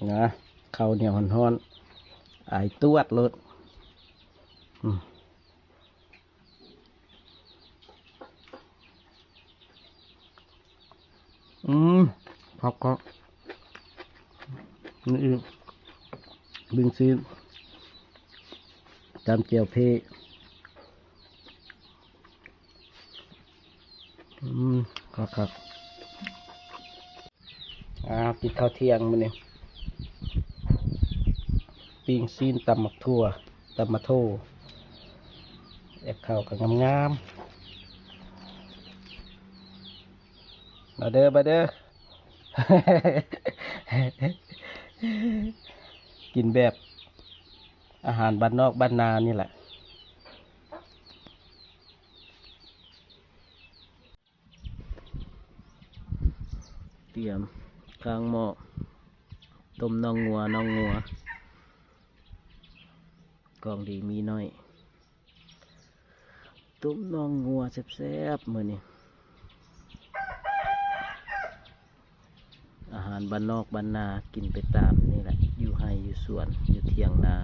ນະ ເຂົ້າໜຽວຮ້ອນໆ ອາຍຕວດໂລດ. ອືມ ອືມ ຄັກໆ ນີ້ອີກ ບິ້ງຊີ້ນ ຕຳແຈ່ວເພ. ອືມ ຄັກໆ. ອ້າວ ກິນເຂົ້າທ່ຽງມື້ນີ້ ປີ້ງຊີ້ນ ຕຳໝາກຖົ່ວ ຕຳໝາໂທ ແອກເຂົ້າກໍງາມໆ. ມາເດີ ມາເດີ ກິນແບບອາຫານບ້ານນອກບ້ານນານີ້ແຫຼະ. ຕຽມຂ້າງໝໍ້ ຕົ້ມໜອງງົວ ໜອງງົວ ຂອງດີມີໜ້ອຍ ຕົ້ມໜອງງົວແຊບໆ ມື້ນີ້ ອາຫານບ້ານນອກບ້ານນາ ກິນໄປຕາມນີ້ແຫຼະ ຢູ່ໄຮ່ຢູ່ສວນ ຢູ່ຖຽງນາ.